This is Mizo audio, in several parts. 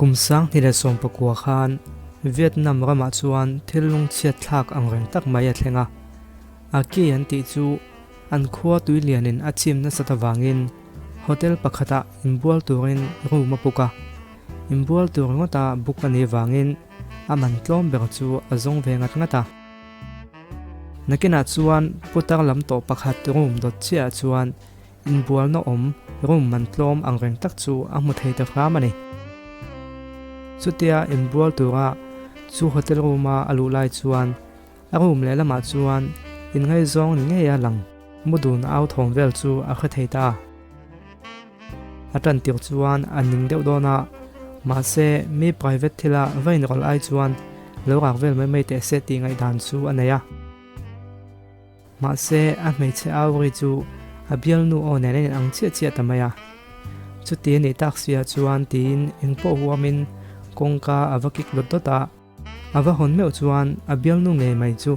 Kum 2019 khan Vietnam ramah chuan thil lungchhiat thlak ang reng tak mai a thleng a. A ki an tih chu an khua tui lianin a chim nasat avangin hotel pakhatah inbual turin room a puk a. Inbual tur ringawta book a nih vangin a man tlawm ber chu a zawng ve ngat ngat a. Nakinah chuan putar lam tawh pakhat room dawt chiahah chuan inbualna awm room man tlawm ang reng tak chu a hmu thei ta hram a ni. Chutia inbual tura chu hotel room-a a luh lai chuan a room lehlamah chuan inngaizawng ni ngei a lang mu dun au thawm vel chu a hre thei ta a. A tan tir chuan a ning deuh dawn a, mahse mi private thila va inrawlh ai chuan lo rak vel mai mai teh se tih ngaihdan chu a nei a. Mahse a hmeichhe au ri chu a bialnu aw nen a inang chiah chiah ta mai a. Chuti a nih tak siah chuan tiin engpawh huamin kawngka a va kik dawt dawt a. A va hawn meuh chuan a bialnu ngei mai chu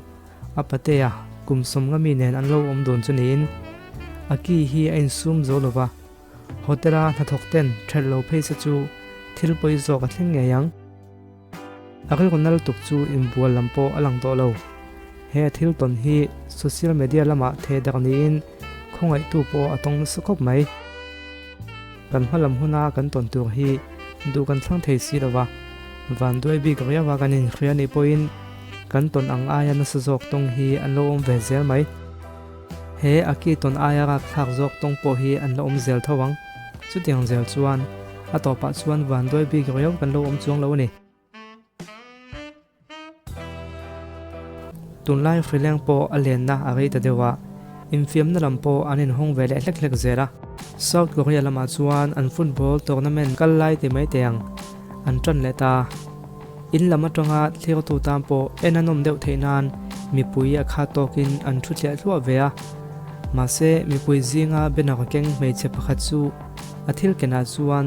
a patea kum sawmnga mi nen an lo awm dun chu niin a ki hi a insum zo lo va, hotel-a hnathawk ten ṭhelh lo phei se chu thil pawi zawk a thleng ngei ang. A rilru nal tuk chu inbual lam pawh a lang tawh lo. He a thil tawn hi social media lamah theh darh niin khawngaihtu pawh a tawng nasa khawp mai. Kan hma lam huna kan tawn tur hi duh kan thlang thei si lo va, vanduai bik riau a kan inhria nih pawhin kan tawn ang aia nasa zawk tawng hi an lo awm ve zel mai. He a ki tawn aia rakthlak zawk tawng pawh hi an la awm zel tho ang. Chutiang zel chuan a tawpah chuan vanduai bik riau kan lo awm chuang lo a ni. Tunlai hrileng pawh a lenna a rei ta deuh a, infiamna lam pawh an inhawng ve leh hlek hlek zel a. South Korea lamah chuan an football tournament kal lai ti mai teh ang an tan leh ta. In lam atanga thliartu tan pawh en a nawm deuh theih nan mipui a khat tawkin an thu thliah thluah ve a. Mahse mipui zinga banner keng hmeichhe pakhat chu a thil kenah chuan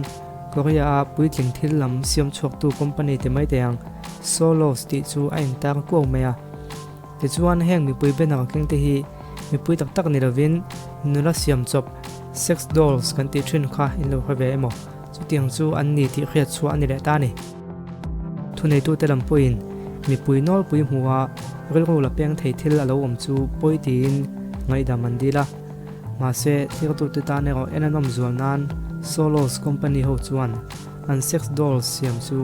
Korea-a puitling thil lam siam chhuaktu company ti mai teh ang, Solos tih chu a intar kuau mai a. Tichuan heng mipui banner keng te hi mipui tak tak ni lovin nula siam chawp, sex dolls kan tih thin kha in lo hre ve emaw? Chutiang chu an ni tih hriat chhuah a ni leh ta a ni. Thuneitute lam pawhin mipui nawlpui hmuha rilru la peng thei thil a lo awm chu pawi tiin ngaihdam an dil a. Mahse, thirtute tan erawh en a nawm zual nan Solos company ho chuan an sex dolls siam chu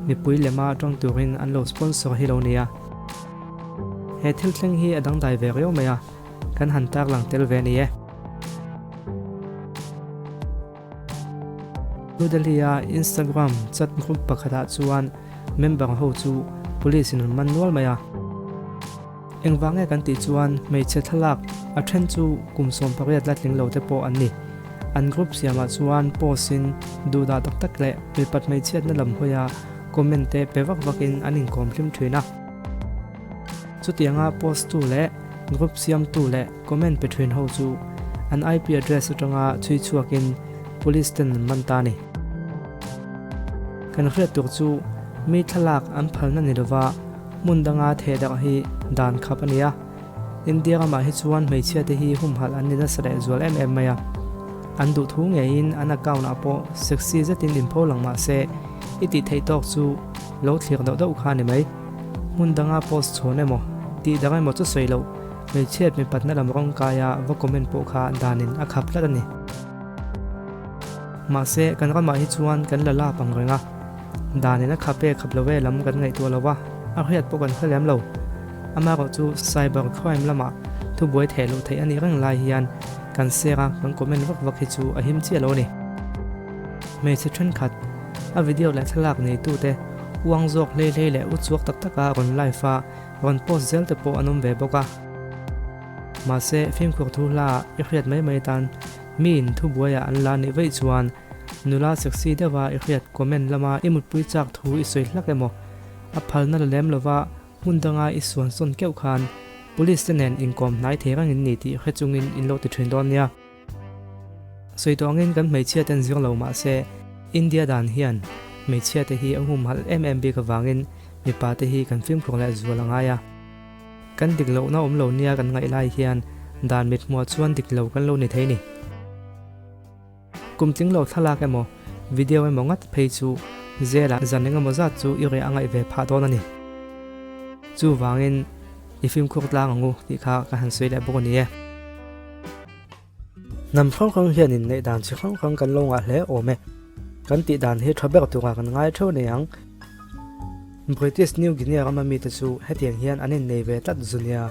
mipui lema tawng turin an lo sponsor hi lo nia. He thil thleng hi a dangdai ve riau mai a, kan han tarlang tel ve ni e. New Delhi-a Instagram chat group pakhatah chuan member ho chu police in an man nual mai a. Engvang nge kan tih chuan hmeichhe thlalak a then chu kum 18 la tling lo te pawh an ni. An group siamah chuan post in duhdah tak tak leh mipat hmeichhiatna lam hawia comment te pe vak vakin an inkawm hlim thin a. Chutianga post tu leh group siamtu leh comment pe thin ho chu an IP address atanga chhui chhuakin police ten an man ta a ni. Kan hriat tur chu mi thlalak an phalna ni lova hmun danga theh darh hi dan khap a ni a. India ramah hi chuan hmeichhia te hi humhalh an ni nasa leh zual em em mai a. An duh thu ngeiin an account ah pawh sexy zetin inpho lang mah se i tih theih tawk chu lo thlir deuh deuh kha a ni mai. Hmun danga post chhawn emaw tih dang emaw chu sawi loh hmeichhiat mipatna lam rawng kaia va comment pawh kha danin a khap tlat a ni. Mahse kan ramah hi chuan kan la lap ang reng a, danin a khap e khap lo e lam kan ngaihtuah lo a, a hriat pawh kan hre lem lo. Amaherawh chu cyber crime lamah thubuai theh loh theih a nih reng lai hian kan share a, kan comment vak vak hi chu a him chiah lo a ni. Hmeichhe thenkhat a video leh thlalak neitute uang zawk hlei hlei leh uchuak tak taka rawn live a, rawn post zel te pawh an awm ve bawk a. Mahse fimkhur thu hla i hriat mai mai tan miin thubuaiah an la nih vaih chuan nula sexy deuha i hriat comment lama i mutpui chak thu i sawi hlak emaw a phalna la lem lova hmun danga i suan sawn keuh khan police te nen inkawm hnai thei reng in ni tih hre chungin in lo ti thin dawn nia. Sawi tawh angin kan hmeichhia ten zir lo mah se India dan hian hmeichhia te hi a humhalh em em bik avangin mipa te hi kan fimkhur leh zual a ngai a. Kan dik lohna awm lo nia kan ngaih lai hian dan mit hmuah chuan dik lo kan lo ni thei ni. Kum tling lo thlalak emaw video emaw ngat phei chu Zela zan engemaw zat chu i reh a ngaih ve phah dawn a ni. Chuvangin i fimkhur tlang ang u tih kha ka han sawi leh bawk a ni e. Hnam hrang hrang hian inneih dan chi hrang hrang kan lo ngah hle awm e. Kan tih dan hi tha ber turah kan ngai theuh nei ang. British New Guinea rama mite chu hetiang hian an innei ve tlat zu nia.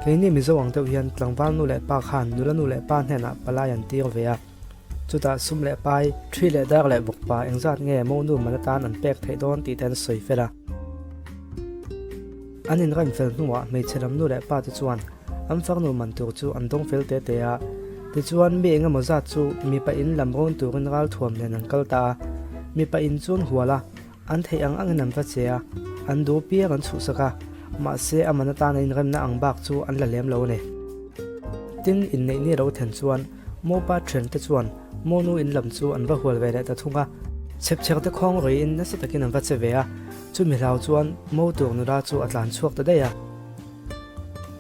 Keini Mizo ang deuh hian tlangval nu leh pa khan nula nu leh pa hnenah palai an tir ve a. Chutah sum leh pai, thi leh dar leh vawkpa engzat nge monu man atan an pek theih dawn tih te an sawi fel a. An inrem fel hnuah hmeichhe lam nu leh pa te chuan an farnu man tur chu an dawng fel te te a. Tichuan mi engemaw zat chu mipa in lam rawn turin ralthuam nen an kal ta a. Mipa in chu an hual a, an theih ang angin an va che a, an duh piang an chhuhsak a, mahse a man atana inremna ang bak chu an la lem lo a ni. Tin, inneih ni lo then chuan Mopa thiante chuan monu in lam chu an va hual ve leh ta thung a, chhepchher te khawng ruiin nasa takin an va che ve a, chumi hlau chuan mo tur nula chu a tlan chhuak ta daih a.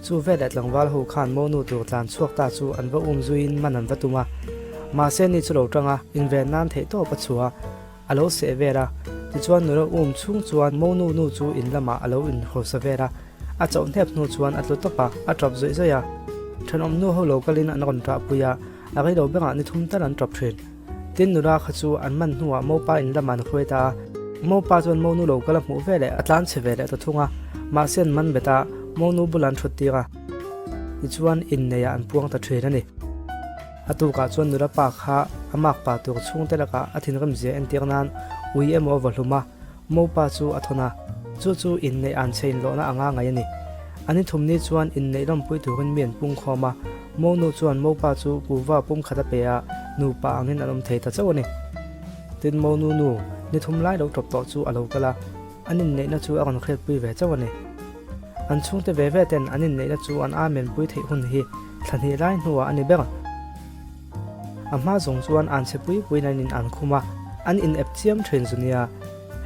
Chu veleh tlangval ho khan monu tur tlan chhuak ta chu an va um zuiin man an va tum a, mahse ni chu lo tang a, inven nan theih tawp a chhuah a, a lo seh vel a, tichuan nula um chhung chuan monu nu chu in lamah a lo inhawsa vel a, A chauh hnep hnu chuan a tlu tawp a, a tap zawih zawih a. Thenawm nu ho lo kalin an rawn ṭah pui a, a reilo bengah ni thum tal an ṭap ṭhin. Tin nula kha chu an man hnuah mopa in lamah an hruai ta a. Mopa chuan monu lo kal a hmuh ve leh a tlan chhe ve leh ta thung a, mahse an man bet a, monu bulah an ṭhut tir a. Tichuan inneiah an puang ta ṭhin a ni. A tukah chuan nula pa kha a makpa tur chhungte lakah a thinrim zia entir nan ui emaw a vaw hlum a, Mopa chu a thawn a, chu chu inneih an chhe inlawhna anga ngaih a ni. An inthumni chuan inneih lawmpui turin mi an pung khawm a, Monu chuan Mopa chu kuhva pum khat a pe a, nupa angin an awm thei ta chauh a ni. Tin, Monu nu ni thum lai lo tawp tawh chu a lo kal a, an inneihna chu a rawn hriatpui ve chauh a ni. An chhungte ve ve ten an inneihna chu an amenpui theih hun hi thla hnih lai hnuah a ni ber. A hma zawng chuan an chhe pui puiin an in an khum a, an in ep chiam thin zu nia.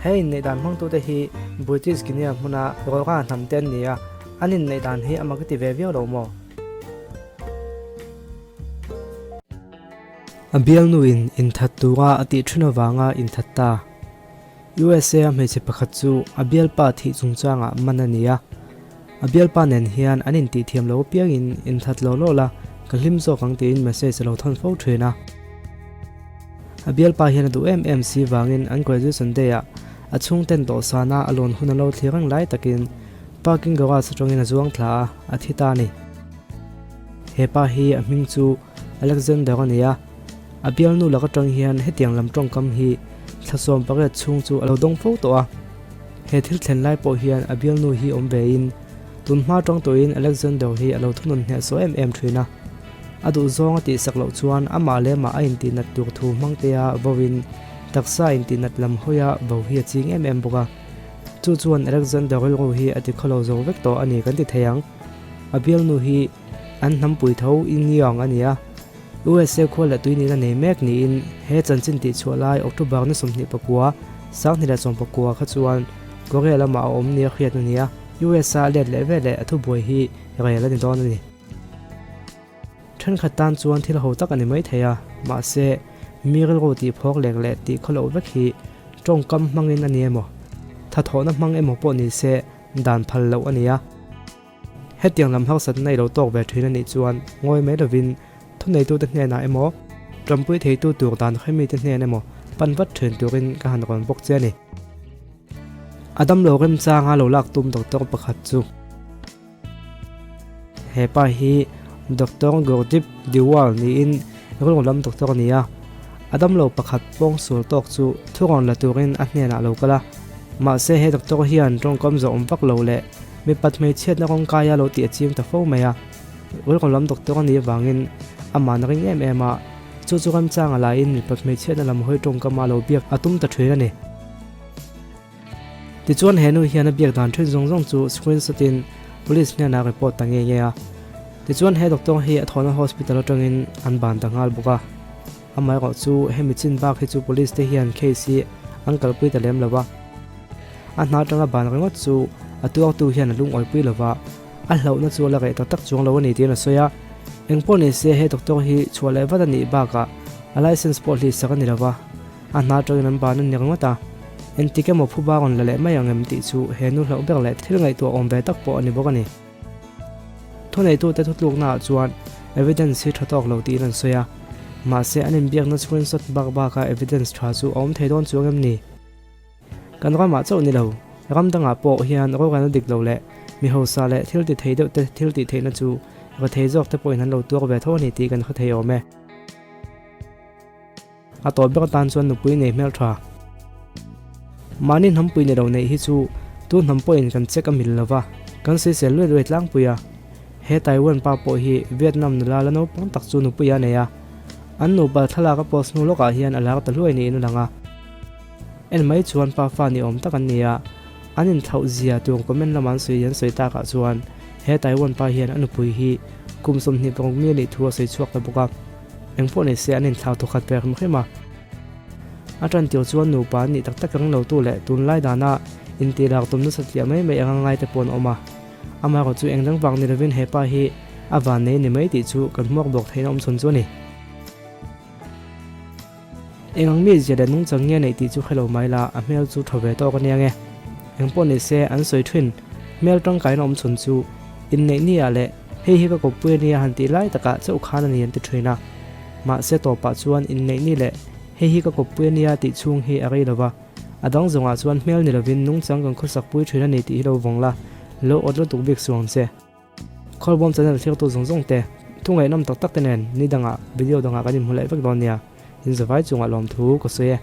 He inneih dan hmangtute hi British Guinea hmuna Rora hnam te an ni a, an inneih dan hi a mak i ti ve viau lo maw? A bialnuin inthat tura a tih thin avanga inthat ta. USA a hmeichhe pakhat chu a bialpa thih chungchangah man a ni a, a bialpa nen hian an intihthiam lo apiangin inthat lo law la, ka hlim zawk ang tiin message a lo thawn fo thin a. A bialpa hian a duh em em si vangin an graduation day ah a chhungten dawhsana a lawn hun a lo thlir reng lai takin parking garage atangin a zuang thla a, a thi ta a ni. He pa hi a hming chu Alexander a ni a. A bialnu lak atang hian hetiang lam tawngkam hi thla 18 chhung chu a lo dawng fo tawh a. He thil thlen lai pawh hian a bialnu hi awm vein tun hma tang tawhin Alexander hi a lo thunun hnehsawh em em thin a. A duhzawng a tihsak loh chuan amah leh amah a intihnat tur thu hmangtea vauin taksa intihnat lam hawia vo hi a ching em em bawk a. Chu chuan Alexander rilru hi a tikhawlo zo vek tawh a ni kan ti thei ang. A bialnu hi An hnampui tho Ingyang a ni a, USA khua leh tui nihna nei mek niin he chanchin tihchhuah lai October ni 29, 2019 kha chuan Korea lamah a awm nia hriat a ni a, USA a let leh veleh a thubuai hi rel a ni dawn a ni. Thenkhat tan chuan thil ho tak a ni mai thei a, mahse mi rilru tihphawk lek leh tihkhawloh vek hi tawngkam hmangin a ni emaw, thathawhna hmang emaw pawh ni se dan phal loh a ni a. Hetiang lam harsatna i lo tawk ve thin a nih chuan ngawi mai lovin thuneitute hnenah emaw, tanpui theitu tur dan hremite hnen emaw pan vat thin turin ka han rawn bawk che a ni. A damlo remchanga lo lak tum doctor pakhat chu he pa hi Doctor Gurdip Diwal niin rilru lam doctor a ni a. A damlo pakhat pawngsual tawk chu thurawn la turin a hnenah a lo kal a. Mahse he doctor hian tawngkam zawh awm vak lo leh Mipat hmeichhiatna kawngkaia lo tih a chiang ta fo mai a, Welcome lam doctor a nih avangin aman a ring em em a, chu chu remchang a laiin mipat hmeichhiatna lam hawi tawngkama lo biak a tum ta thin a ni. Tichuan he nu hian a biak dan thin zawng zawng chu screenshot in police hnenah report ta nge nge a, tichuan he doctor hi a thawhna hospital atangin an ban ta nghal bawk a, amaherawh chu hemi chin bak hi chu police te hian case hi an kalpui ta lem lo a. A hna atanga ban ringawt chu a tuartu hian a lungawipui lo va, a hlauhna chu a la reh tak tak chuang lo a ni tiin a sawi a. Engpawh ni se he doctor hi chhuah leh vat a nih bakah a license pawh hlihsak a ni lo va. A hna atangin an ban a ni ringawt a, engtik emaw phuba rawn la leh mai ang em tih chu he nu hlauh ber leh thil ngaihtuah awm ve tak pawh a ni bawk a ni. Thuneitute thutluknaah chuan evidence hi tha tawk lo tiin an sawi a, mahse an inbiakna screenshot bak baka evidence tha chu a awm thei dawn chuang em ni? Kan ramah chauh ni lo, ram dangah pawh hian rorelna dik lo leh mi hausa leh thil ti thei deuh te thil tih theihna chu rethei zawk te pawhin an lo tuar ve tho a ni tih kan hre thei awm e. A tawp ber atan chuan nupui nei hmeltha. Mahni hnampui ni lo neih hi chu tu hnam pawhin kan check a mil lo va, kan sawisel luai luai tlangpui a. He Taiwan pa pawh hi Vietnam nula la naupang tak chu nupui a nei a, an nupa thlalak a post hnu lawkah hian a lar ta hluai niin a lang a. En mai chuan pa fa ni awm tak an ni a, an inthlauh zia tur comment lama an sawi an sawi takah chuan he Taiwan pa hian a nupui hi kum 26 mi a nih thu a sawi chhuak ta bawk a, engpawh ni se an inthlau thawkhat ve hrim hrim a. A tan tir chuan nupa an nih tak tak reng lo tu leh tunlai dana intih lak tum nasa tliah mai mai anga ngai te pawh an awm a, amaherawh chu engdang vang ni lovin he pa hi a vannei ni mai tih chu kan hmuak bawk theihna awm chhun chu a ni. Eng ang mi zia leh nungchang nge neih tih chu hre lo mai la, a hmel chu tha ve tawk a nia nge. Eng pawh ni se, an sawi thin, hmel tangkaina awm chhun chu inneih ni ah leh hei hi ka kawppui a nia han tih lai takah chauh khan a ni an ti thin a. Mahse tawpah chuan inneih ni leh hei hi ka kawppui a nia tih chhung hi a rei lo va, a dang zawngah chuan hmel ni lovin nungchang kan khawsak pui thin a ni tih hi lo vawng la, lo awt lutuk bik suh ang che. Khawlbawm channel thirtu zawng zawng te, thu ngaihnawm tak tak te nen ni dangah video dangah kan inhmu leh vek dawn nia, in zavai chungah lawmthu ka sawi e.